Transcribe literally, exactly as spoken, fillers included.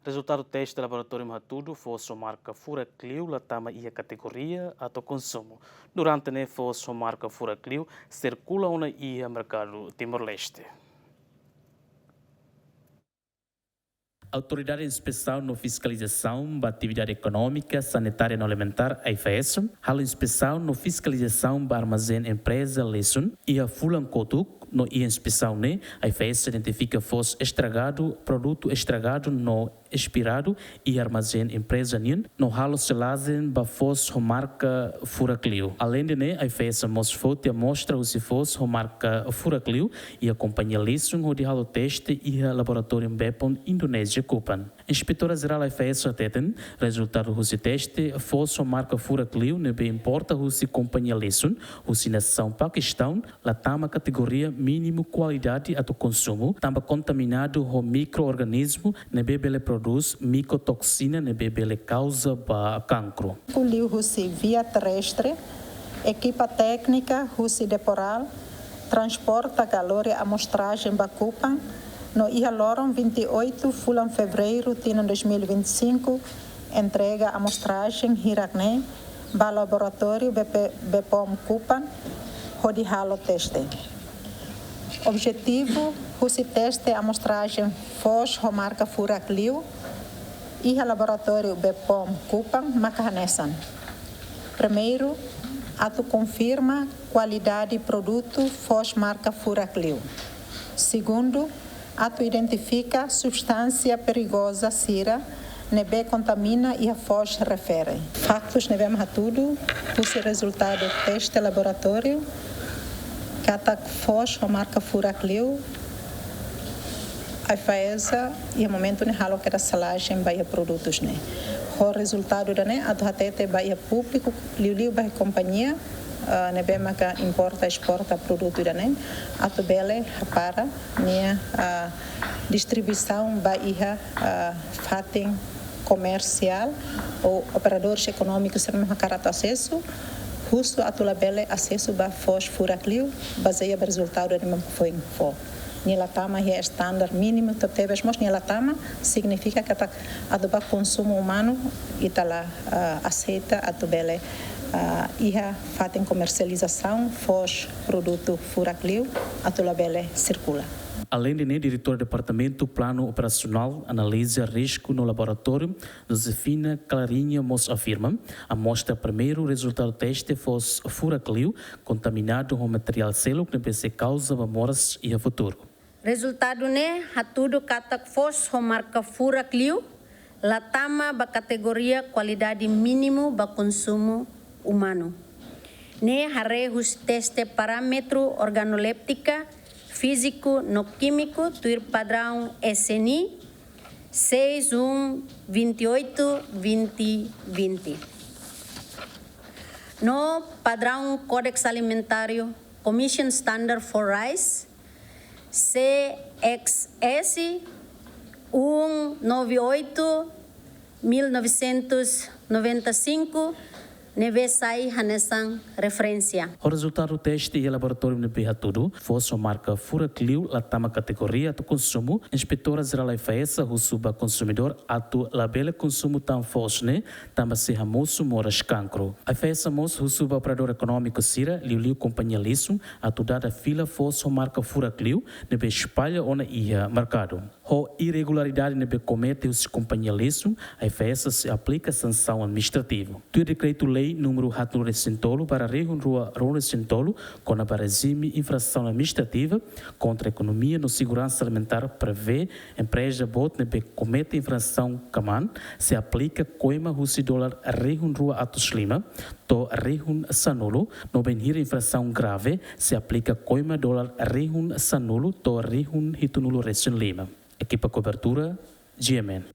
Rezultadu teste laboratóriu hatudu foos ho marka furak liu la tama iha kategoria atu konsumu. Durante ne'e foos ho marka furak liu sirkula ona iha merkadu Timor-Leste. Autoridade Inspesaun no Fiskalizasaun ba Atividade Ekonómika, Sanitária no Alimentár, AIFAESA, halo inspesaun no fiskalizasaun ba armazén empreza Lisun iha fulan kotuk, no iha inspesaun ne'e, AIFAESA identifika foos estragadu, produtu estragadu no espiradu iha armazén empreza nian, no halo selajen ba foos ho marka furak liu. Aleinde ne'e, AIFAESA mós foti amostra husi foos ho marka furak liu iha kompañia Lisun hodi halo teste iha laboratóriu BPOM Indonézia Kupang. Inspetora Jerál AIFAESA hateten, rezultadu husi teste foos ho marka furak liu ne'ebé importa husi kompañia Lisun husi nasaun Pakistaun la tama kategoria mínimu kualidade atu konsumu, tanba kontaminadu ho mikroorganizmu ne'ebé bele prodús mikotoksina ne'ebé bele kauza ba kankru. Liu husi via terrestre, ekipa téknika husi Deporal transporta ka lori amostrajen ba Kupang, no iha loron vinte e oito fulan Fevereiru tinan dois mil e vinte e cinco, entrega amostrajen hirak ne'e ba laboratóriu BP, BPOM Kupang hodi halo teste. Objetivu husi teste amostrajen foos ho marka furak liu iha laboratóriu BPOM Kupang maka hanesan: primeiru, atu konfirma kualidade produtu foos marka furak liu. Segundu, atu identifika substánsia perigoza sira ne'ebé kontamina iha foos refere. Faktus ne'ebé mak hatudu husi rezultadu teste laboratóriu katak foos ho marka furak liu, AIFAESA iha momentu ne'e halo kedas selajen ba iha produtus ne'e. Ho rezultadu ida-ne'e atu hatete ba iha públiku, liuliu ba iha kompañia, ah, ne'ebé maka importa, esporta produtu ida-ne'e, atu bele hapara nia, ah, distribuisaun ba iha, ah, fatin komersiál ou operadores ekonómikus sira ne'ebé hakarak atu asesu, husu atu labele asesu ba foos furak liu, bazeia ba rezultadu ne'ebé foin fó. Nia la tama iha estandar mínimu tebetebes, mós nia la tama, signifika katak atu ba konsumu umanu ita la, ah, aseita atu bele, ah, iha fatin komersializasaun foos produtu furak liu atu labele sirkula. Aleinde ne'e, Diretora Departamentu Planu Operasionál, Analiza Risku no Laboratóriu, Josefina Clarinha mós afirma, amostra primeiru rezultadu teste foos furak liu kontaminadu ho materiál seluk ne'ebé sei kauza ba moras iha futuru. Rezultadu ne'e hatudu katak foos ho marka furak liu la tama ba kategoria kualidade mínimu ba konsumu umanu. Ne'e haree husi teste parámetru organoléptika, fíziku no kímiku tuir padraun S N I seis um, vinte e oito, vinte, vinte. No padraun Codex Alimentário Commission Standard for Rice, C X S um nove oito, mil novecentos noventa e cinco, ne'ebé sai hanesan referénsia. Ho rezultadu teste iha laboratóriu ne'ebé hatudu foos ho marka furak liu la tama kategoria atu konsumu, Inspetora Jerál AIFAESA husu ba konsumidór atu labele konsumu tan foos ne'e, tanba sei hamosu moras kankru. AIFAESA mós husu ba operadór ekonómiku sira, liuliu kompañia Lisun, atu dada fila foos ho marka furak liu ne'ebé espalla ona iha merkadu. Ho irregularidade ne'ebé komete husi kompañia Lisun, AIFAESA sei aplika sansaun administrativu. Tuir dekretu-lei númeru haatnulu-resin-tolu barra rihun rua ruanulu-resin-tolu, kona-ba rejime infrasaun administrativa kontra ekonomia no seguransa alimentár prevee, empreza boot ne'ebé komete infrasaun kmaan sei aplika koima husi dolar rihun rua atus lima to'o rihun sanulu, no bainhira infrasaun grave sei aplika koima dolar rihun sanulu to'o rihun hitunulu-resin-lima. Ekipa kobertura, G M N.